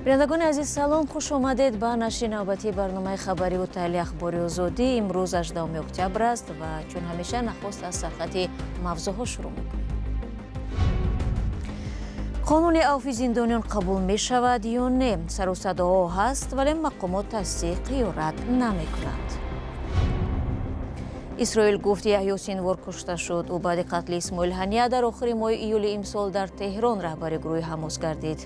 Бинандагони азиз, салом, хуш омадед ба нашри навбатии барномаи хабариву таҳлили Ахбори Озодӣ. Имрӯз 18 октябр аст ва чун ҳамеша нахуст аз сархати мавзӯъҳо шурӯъ мекунем. Қонуни авфи зиндониён қабул мешавад ё не? Сару садоҳо ҳаст, вале мақомот тасдиқ ё рад намекунанд. Исроил гуфт, Яҳё Синвор кушта шуд. Ӯ баъди қатли Исмоил Ҳания дар охири моҳи июли имсол дар Теҳрон раҳбари гурӯҳи Ҳамос гардид.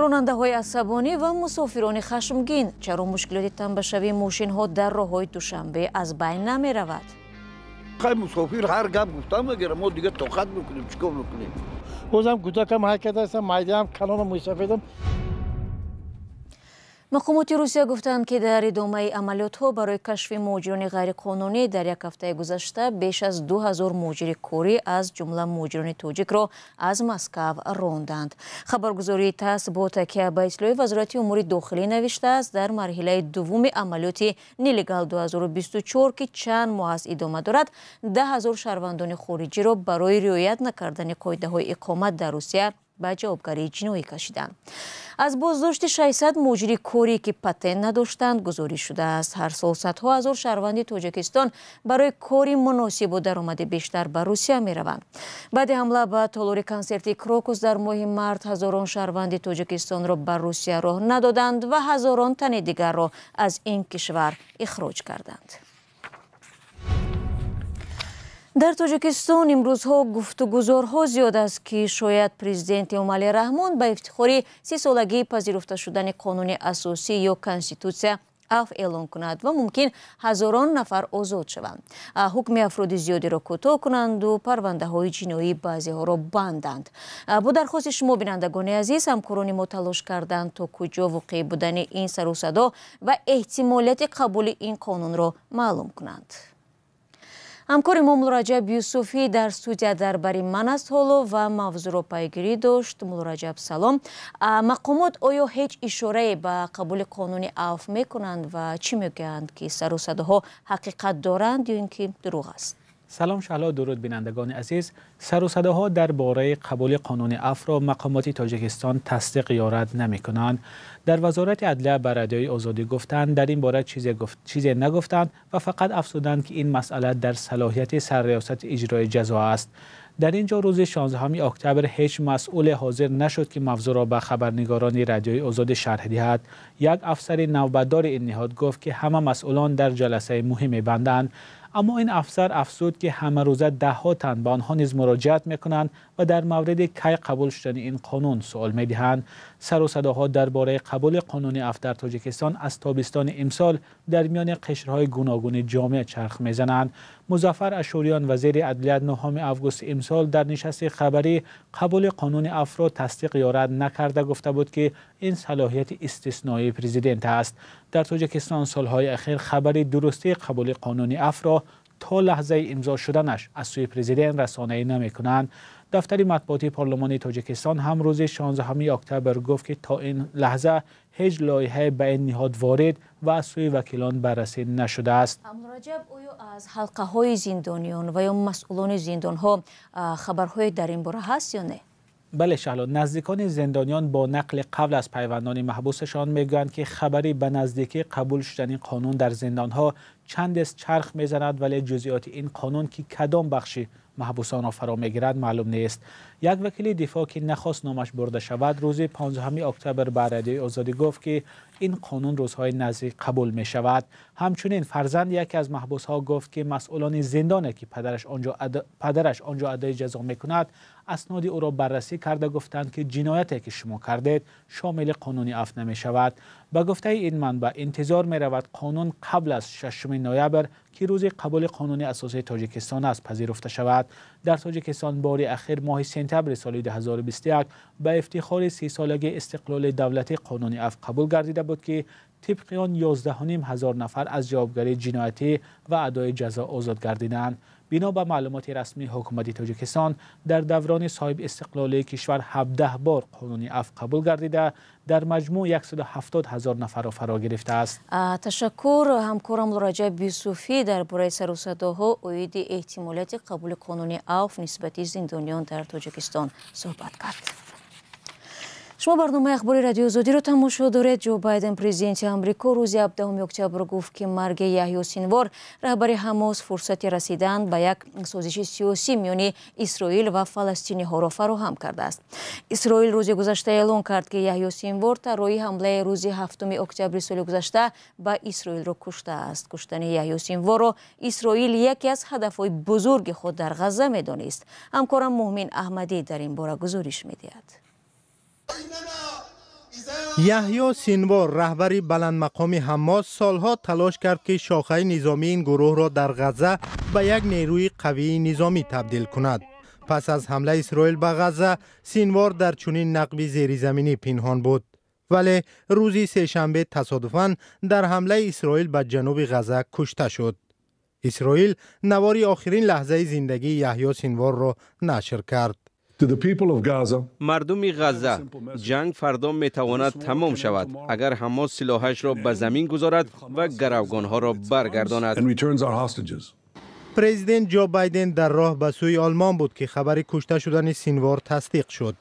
Ронандаҳои асабонӣ ва мусофирони хашмгин: чаро мушкилоти тамбашавии мошинҳо дар роҳҳои Душанбе аз байн намеравад? Мусофир ҳар гап гуфтам, агар мо дига тоқат мекунем, чӣ кор мекунем? Бозам кӯдакам ҳаракат ҳастам, майдаам калонам, мусофирам. Мақомоти Русия гуфтанд, ки дар идомаи амалиётҳо барои кашфи муҳоҷирони ғайриқонунӣ дар як ҳафтаи гузашта беш аз 2000 муҳоҷири корӣ, аз ҷумла муҳоҷирони тоҷикро, аз Москав ронданд. Хабаргузории ТАСС бо такя ба иттилои Вазорати умури дохилӣ навиштааст, дар марҳилаи дуввуми амалиёти «Нелегал 2024», ки чанд моҳ аст идома дорад, 10 000 шаҳрвандони хориҷиро барои риоят накардани қоидаҳои иқомат дар Русия ба ҷавобгарии ҷиноӣ кашиданд. Аз боздошти 600 муҳоҷири корӣ, ки патент надоштанд, гузориш шудааст. Ҳар сол садҳо ҳазор шаҳрванди Тоҷикистон барои кори муносибу даромади бештар ба Русия мераванд. Баъди ҳамла ба толори консерти «Крокус» дар моҳи март ҳазорон шаҳрванди Тоҷикистонро ба Русия роҳ надоданд ва ҳазорон тани дигарро аз ин кишвар ихроҷ карданд. Дар Тоҷикистон имрӯзҳо гуфтугузорҳо зиёд аст, ки шояд президент Эмомалӣ Раҳмон ба ифтихори 30-солагии пазируфта шудани қонуни асосӣ ё Конститутсия афв эълон кунад ва мумкин ҳазорон нафар озод шаванд, ҳукми афроди зиёдеро кӯтоҳ кунанду парвандаҳои ҷиноии баъзеҳоро банданд. Бо дархости шумо, бинандагони азиз, ҳамкорони мо талош карданд, то куҷо воқеӣ будани ин сару садо ва эҳтимолияти қабули ин қонунро маълум кунанд. Ҳамкори мо Муллораҷаб Юсуфӣ дар студия дар бари ман аст ҳоло ва мавзӯъро пайгирӣ дошт. Муллораҷаб, салом. Мақомот оё ҳеҷ ишорае ба қабули қонуни авф мекунанд ва чӣ мегӯянд, ки сару садоҳо ҳақиқат доранд ё ин ки дурӯғ аст? Салом, Шаҳло, дуруд, бинандагони азиз. Сару садоҳо дар бораи қабули қонуни афвро мақомоти Тоҷикистон тасдиқ ё рад намекунанд. Дар Вазорати адлия ба Радиои Озодӣ гуфтанд, дар ин бора чизе нагуфтанд ва фақат афзуданд, ки ин масъала дар салоҳияти Сарриёсати иҷрои ҷазо аст. Дар ин ҷо рӯзи 16 октябр ҳеҷ масъуле ҳозир нашуд, ки мавзӯъро ба хабарнигорони Радиои Озодӣ шарҳ диҳад. Як афсари навбатдори ин ниҳод гуфт, ки ҳама масъулон дар ҷаласаи муҳиме банданд. Аммо ин афсар афзуд, ки ҳамарӯза даҳҳо тан ба онҳо низ муроҷиат мекунанд ва дар мавриди кай қабул шудани ин қонун суол медиҳанд. Сару садоҳо дар бораи қабули қонуни афв дар Тоҷикистон аз тобистони имсол дар миёни қишрҳои гуногуни ҷомеа чарх мезананд. Музаффар Ашӯриён, вазири адлия, 9 августи имсол дар нишасти хабарӣ қабули қонуни афвро тасдиқ ё рад накарда гуфта буд, ки ин салоҳияти истисноии президент аст. Дар Тоҷикистон солҳои ахир хабари дурустии қабули қонуни афвро то лаҳзаи имзо шуданаш аз сӯи президент расонаӣ намекунанд. Дафтари матбуоти Парлумони Тоҷикистон ҳам рӯзи 16 октябр гуфт, ки то ин лаҳза ҳеҷ лоиҳае ба ин ниҳод ворид ва аз сӯи вакилон баррасӣ нашудааст. Муллораҷаб, оё аз ҳалқаҳои зиндониён ва ё масъулони зиндонҳо хабарҳое дар ин бора ҳаст ё не? Бале, Шаҳло, наздикони зиндониён бо нақли қавл аз пайвандони маҳбусашон мегӯянд, ки хабари ба наздикӣ қабул шудани қонун дар зиндонҳо чандест чарх мезанад, вале ҷузъиёти ин қонун, ки кадом бахши маҳбусонро фаро мегирад, маълум нест. Як вакили дифоъ, ки нахост номаш бурда шавад, рӯзи 15 октябр ба Радиои Озодӣ гуфт, ки ин қонун рӯзҳои наздик қабул мешавад. Ҳамчунин фарзанди яке аз маҳбусҳо гуфт, ки масъулони зиндоне, ки падараш он ҷо адои ҷазо мекунад, асноди ӯро баррасӣ карда гуфтанд, ки ҷинояте, ки шумо кардед, шомили қонуни афв намешавад. Ба гуфтаи ин манбаъ, интизор меравад қонун қабл аз 6 ноябр, ки рӯзи қабули қонуни асосии Тоҷикистон аст, пазируфта шавад. Дар Тоҷикистон бори ахир моҳи сентябри соли 2021 ба ифтихори 30-солагии истиқлоли давлатӣ қонуни афв қабул гардида буд, ки тибқи он 11,5 ҳазор нафар аз ҷавобгарии ҷиноятӣ ва адои ҷазо озод гардиданд. Бино ба маълумоти расмии ҳукумати Тоҷикистон, дар даврони соҳиби истиқлолии кишвар 17 бор қонуни афв қабул гардида, дар маҷмӯъ 170 ҳазор нафарро фаро гирифтааст. Ташаккур. Ҳамкорам Муллораҷаб Юсуфӣ дар бораи сарусадоҳо оиди эҳтимолияти қабули қонуни авф нисбати зиндониён дар Тоҷикистон суҳбат кард. Шумо барномаи ахбори Радиои Озодиро тамошо доред. Ҷо Байден, президенти Амрико, рӯзи 17 октябр гуфт, ки марги Яҳё Синвор, раҳбари Ҳамос, фурсати расидан ба як созиши сиёсӣ миёни Исроил ва фаластиниҳоро фароҳам кардааст. Исроил рӯзи гузашта эълон кард, ки Яҳё Синвор тарроҳи ҳамлаи рӯзи 7 октябри соли гузашта ба Исроилро куштааст. Куштани Яҳё Синворро Исроил яке аз ҳадафҳои бузурги худ дар Ғазза медонист. Ҳамкорам Муҳмин Аҳмадӣ дар ин бора гузориш медиҳад. Яҳё Синвор, раҳбари баландмақоми Ҳамос, солҳо талош кард, ки шохаи низомии ин гурӯҳро дар Ғазза ба як нерӯи қавии низомӣ табдил кунад. Пас аз ҳамлаи Исроил ба Ғазза, Синвор дар чунин нақби зеризаминӣ пинҳон буд. Вале рӯзи сешанбе тасодуфан дар ҳамлаи Исроил ба ҷануби Ғазза кушта шуд. Исроил навори охирин лаҳзаи зиндагии Яҳё Синворро нашр кард. Мардуми Ғазза, ҷанг фардо метавонад тамом шавад, агар Ҳамос силоҳашро ба замин гузорад ва гаравгонҳоро баргардонад. Президент Ҷо Байден дар роҳ ба сӯи Олмон буд, ки хабари кушта шудани Синвор тасдиқ шуд.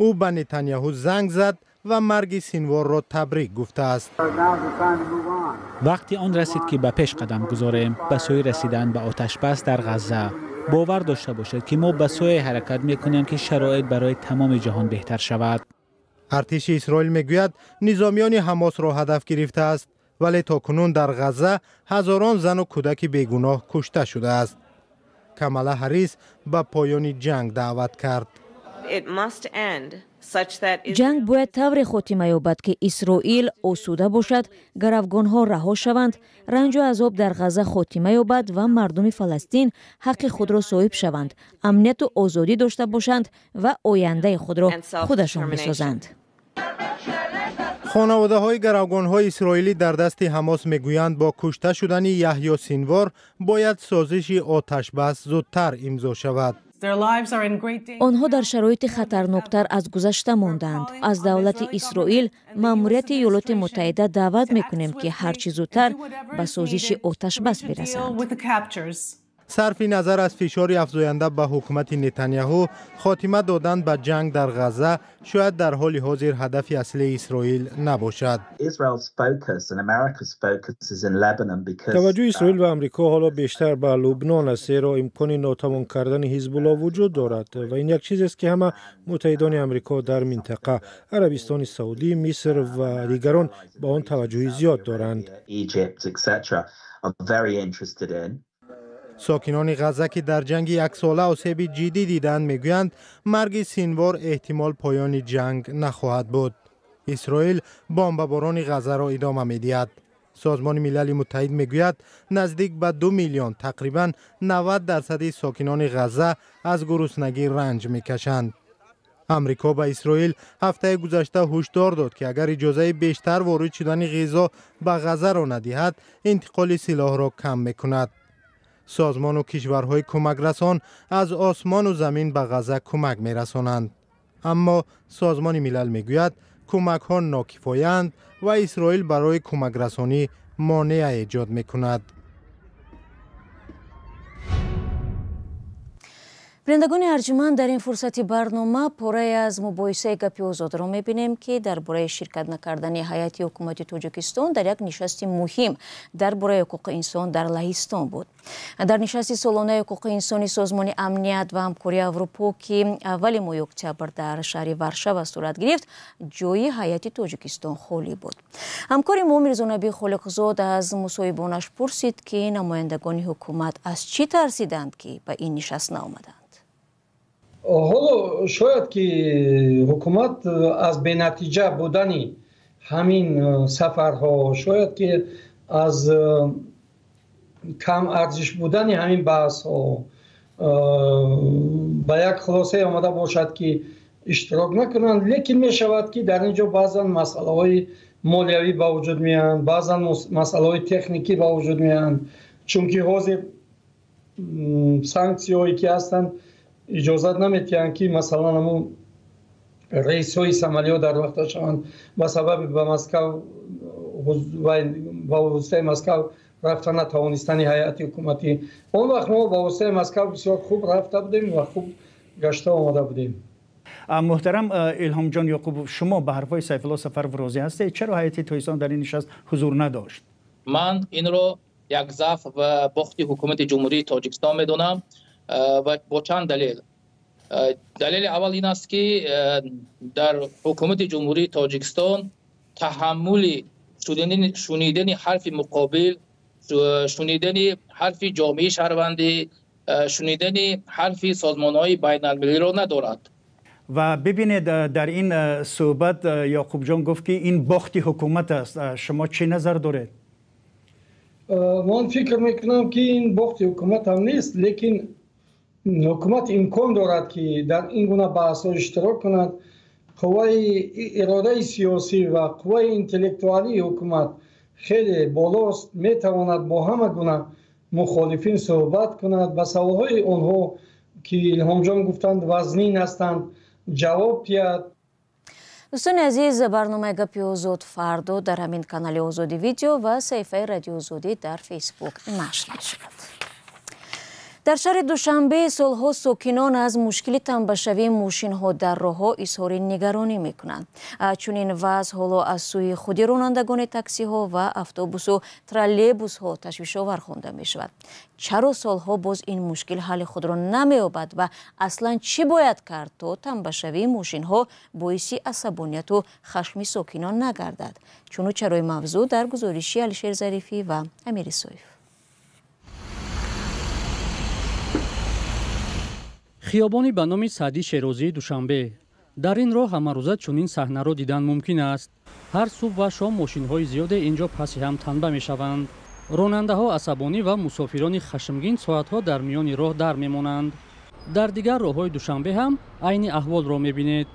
Ӯ ба Нетаняҳу занг зад ва марги Синворро табрик гуфтааст. Вақти он расид, ки ба пеш қадам гузорем, ба сӯи расидан ба оташбас дар Ғазза. Бовар дошта бошед, ки мо ба сӯе ҳаракат мекунем, ки шароит барои тамоми ҷаҳон беҳтар шавад. Артиши Исроил мегӯяд, низомиёни Ҳамосро ҳадаф гирифтааст, вале то кунун дар Ғазза ҳазорон зану кӯдаки бегуноҳ кушта шудааст. Камала Ҳаррис ба поёни ҷанг даъват кард. Ҷанг бояд тавре хотима ёбад, ки Исроил осуда бошад, гаравгонҳо раҳо шаванд, ранҷу азоб дар Ғазза хотима ёбад ва мардуми Фаластин ҳаққи худро соҳиб шаванд, амнияту озодӣ дошта бошанд ва ояндаи худро худашон бисозанд. Хонаводаҳои гаравгонҳои исроилӣ дар дасти Ҳамос мегӯянд, бо кушта шудани Яҳё Синвор бояд созиши оташбас зудтар имзо шавад. Онҳо дар шароити хатарноктар аз гузашта мондаанд. Аз давлати Исроил, маъмурияти Иёлоти Муттаҳида даъват мекунем, ки ҳарчи зудтар ба созиши оташбас бирасанд. Сарфи назар аз фишори афзоянда ба ҳукумати Нетаняҳу, хотима додан ба ҷанг дар Ғазза шояд дар ҳоли ҳозир ҳадафи аслии Исроил набошад. Таваҷҷӯҳи Исроил ва Амрико ҳоло бештар ба Лубнон аст, зеро имкони нотавон кардани Ҳизбулло вуҷуд дорад ва ин як чизест, ки ҳама муттаҳидони Амрико дар минтақа, Арабистони Саудӣ, Миср ва дигарон ба он таваҷҷӯҳи зиёд доранд. Сокинони Ғазза, ки дар ҷанги яксола осеби ҷиддӣ диданд, мегӯянд, марги Синвор эҳтимол поёни ҷанг нахоҳад буд. Исроил бомбаборони Ғаззаро идома медиҳад. Созмони Милали Муттаҳид мегӯяд, наздик ба 2 миллион, тақрибан 90 дарсади сокинони Ғазза аз гуруснагӣ ранҷ мекашанд. Амрико ба Исроил ҳафтаи гузашта ҳушдор дод, ки агар иҷозаи бештар ворид шудани ғизо ба Ғаззаро надиҳад, интиқоли силоҳро кам мекунад. Созмону кишварҳои кӯмакрасон аз осмону замин ба Ғазза кӯмак мерасонанд, аммо Созмони Милал мегӯяд, кӯмакҳо нокифояанд ва Исроил барои кӯмакрасонӣ монеа эҷод мекунад. Бинандагони арҷуманд, дар ин фурсати барнома порае аз мубоҳисаи Гапи Озодро мебинем, ки дар бораи ширкат накардани ҳайати ҳукумати Тоҷикистон дар як нишасти муҳим дар бораи ҳуқуқи инсон дар Лаҳистон буд. Дар нишасти солонаи ҳуқуқи инсони Созмони Амният ва Ҳамкории Аврупо, ки аввали моҳи октябр дар шаҳри Варшава сурат гирифт, ҷои ҳайати Тоҷикистон холӣ буд. Ҳамкори мо Мирзонаби Холиқзод аз мусоҳибонаш пурсид, ки намояндагони ҳукумат аз чӣ тарсиданд, ки ба ин нишаст наомаданд. Ҳоло шояд ки ҳукумат аз бенатиҷа будани ҳамин сафарҳо, шояд ки аз кам арзиш будани ҳамин баҳсҳо ба як хулосае омада бошад, ки иштирок накунанд. Лекин мешавад, ки дар ин ҷо баъзан масъалаҳои молиявӣ ба вуҷуд меоянд, баъзан масъалаҳои техникӣ ба вуҷуд меоянд, чунки ҳозир санксияҳое ки ҳастанд, иҷозат наметиҳанд, ки масалан ҳамун рейсҳои самолёт дар вақта шаванд. Ба сабаби ба Москав, ба воситаи Москав рафта натавонистани ҳайати ҳукуматӣ. Он вақт мо ба воситаи Москав бисёр хуб рафта будем ва хуб гашта омада будем. Муҳтарам Илҳомҷон Яқубов, шумо ба ҳарфҳои Сайфулло Сафаров розӣ ҳастед? Чаро ҳайати Тоҷикистон дар ин нишаст ҳузур надошт? Ман инро як заъф ва бохти ҳукумати Ҷумҳурии Тоҷикистон медонам ва бо чанд далел. Далели аввал ин аст, ки дар ҳукумати Ҷумҳурии Тоҷикистон таҳаммули шунидани ҳарфи муқобил, шунидани ҳарфи ҷомеаи шаҳрвандӣ, шунидани ҳарфи созмонҳои байналмилалиро надорад. Ва бибинед, дар ин суҳбат Яқубҷон гуфт, ки ин бохти ҳукумат аст. Шумо чӣ назар доред? Ман фикр мекунам, ки ин бохти ҳукумат ҳам нест, лекин ҳукумат имкон дорад, ки дар ин гуна баҳсҳо иштирок кунад. Қувваи иродаи сиёсӣ ва қувваи интеллектуалии ҳукумат хеле болост, метавонад бо ҳама гуна мухолифин суҳбат кунад, ба саволҳои онҳо, ки Илҳомҷон гуфтанд вазнин ҳастанд, ҷавоб диҳад. Дӯстони азиз, барномаи Гапи Озод фардо дар ҳамин канали Озодӣ Видео ва саҳифаи Радиои Озодӣ дар Фейсбук нашр мешавад. Дар шаҳри Душанбе солҳо сокинон аз мушкили тамбашавии мошинҳо дар роҳҳо изҳори нигаронӣ мекунанд. Чунин вазъ ҳоло аз сӯи худи ронандагони таксиҳо ва автобусу троллейбусҳо ташвишовар хонда мешавад. Чаро солҳо боз ин мушкил ҳалли худро намеёбад ва аслан чӣ бояд кард, то тамбашавии мошинҳо боиси асабонияту хашми сокинон нагардад? Чуну чарои мавзӯъ дар гузориши Алишер Зарифӣ ва Амир Исоев. Хиёбони ба номи Саъдӣ Шерозии Душанбе. Дар ин роҳ ҳамарӯза чунин саҳнаро дидан мумкин аст. Ҳар субҳ ва шом мошинҳои зиёде инҷо паси ҳам танба мешаванд. Ронандаҳо асабонӣ ва мусофирони хашмгин соатҳо дар миёни роҳ дар мемонанд. Дар дигар роҳҳои Душанбе ҳам айни аҳволро мебинед.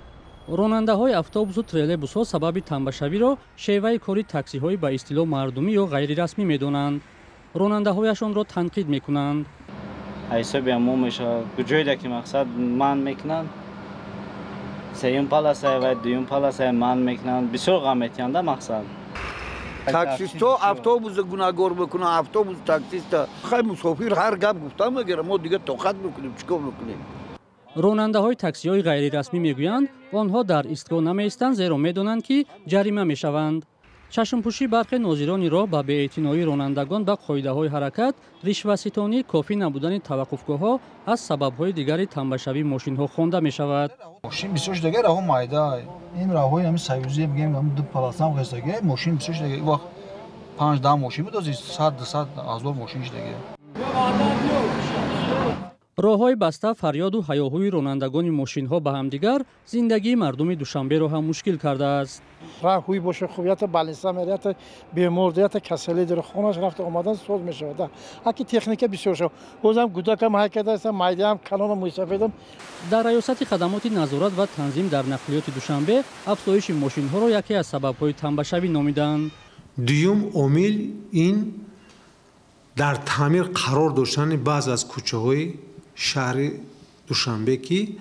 Ронандаҳои автобусу троллейбусҳо сабаби танбашавиро шеваи кори таксиҳои ба истилоҳ мардумӣ ё ғайрирасмӣ медонанд. Ронандаҳояшонро танқид мекунанд. Ҳисоби мо мешавад, ҷойда ки мақсад ман мекунанд, сеюм паласай ва дуюм паласай ман мекунанд, бисёр ғам метиҳанда мақсад. Таксистҳо автобуса гунаҳгор мекунанд, автобус таксиста. Хай мусофир ҳар гап гуфта мегирад, мо дига тоқат мекунем, чӣ кор мекунем? Ронандаҳои таксиҳои ғайрирасмӣ мегӯянд, онҳо дар истгоҳ намеистанд, зеро медонанд, ки ҷарима мешаванд. Чашмпӯшӣ бархе нозирони роҳ ба беэътиноии ронандагон ба қоидаҳои ҳаракат, ришваситонӣ, кофӣ набудани таваққуфгоҳҳо аз сабабҳои дигари тамбашавии мошинҳо хонда мешавад. Мошин бисёр шудаги роҳҳо майда, ин роҳҳои ҳамин союзӣ мегӯем, ҳамин ду полосам ғездаги, мошин бисёр шудаги. Ин вақт 5-10 мошин буд, ҳозир 100-200 ҳазор мошин шудаги. Роҳҳои баста, фарёду ҳаёҳӯи ронандагони мошинҳо ба ҳамдигар зиндагии мардуми Душанберо ҳам мушкил кардааст. Роҳ ҳуй боша хуб, ята балиса мера, ята бемор, ята касале дора, хонаш рафта омадан соз мешавад. Аки техника бисёр шав. Бозам гудакам ҳай кардастам, майдаам, калонам, мусафедам. Дар раёсати хадамоти назорат ва танзим дар нақлиёти Душанбе афзоиши мошинҳоро яке аз сабабҳои тамбашавӣ номиданд. Дуюм омил ин дар таъмир қарор доштани баъзе аз кӯчаҳои шаҳри Душанбе, ки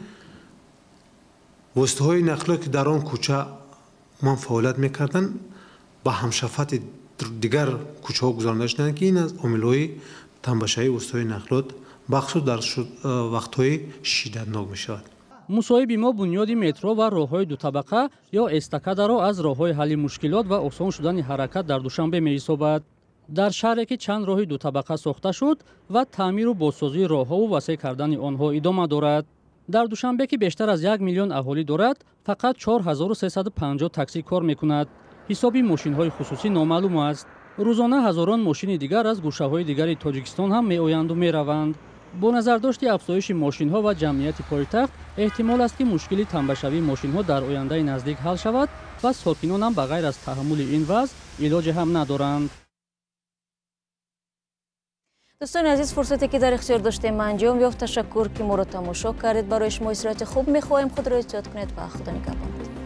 воситаҳои нақлиёт, ки дар он кӯча ман фаъолият мекарданд, ба ҳамшафати дигар кӯчаҳо гузаронда шуданд, ки ин аз омилҳои тамбашавии воситаҳои нақлиёт бахусус дар вақтҳои шиддатнок мешавад. Мусоҳиби мо бунёди метро ва роҳҳои дутабақа ё эстакадаро аз роҳҳои ҳалли мушкилот ва осон шудани ҳаракат дар Душанбе меҳисобад. Дар шаҳре ки чанд роҳи дутабақа сохта шуд ва таъмиру бозсозии роҳҳову васеъ кардани онҳо идома дорад. Дар Душанбе, ки бештар аз 1 миллион аҳолӣ дорад, фақат 4350 таксӣ кор мекунад. Ҳисоби мошинҳои хусусӣ номаълум аст. Рӯзона ҳазорон мошини дигар аз гӯшаҳои дигари Тоҷикистон ҳам меоянду мераванд. Бо назардошти афзоиши мошинҳо ва ҷамъияти пойтахт, эҳтимол аст, ки мушкили тамбашавии мошинҳо дар ояндаи наздик ҳал шавад ва сокинон ҳам ба ғайр аз таҳаммули ин вазъ илоҷе ҳам надоранд. Дӯстони азиз, фурсате ки дар ихтиёр доштем анҷом ёфт. Ташаккур, ки моро тамошо кардед. Барои шумо истироҳати хуб мехоҳем. Худро эҳтиёт кунед ва Худо нигаҳбонад.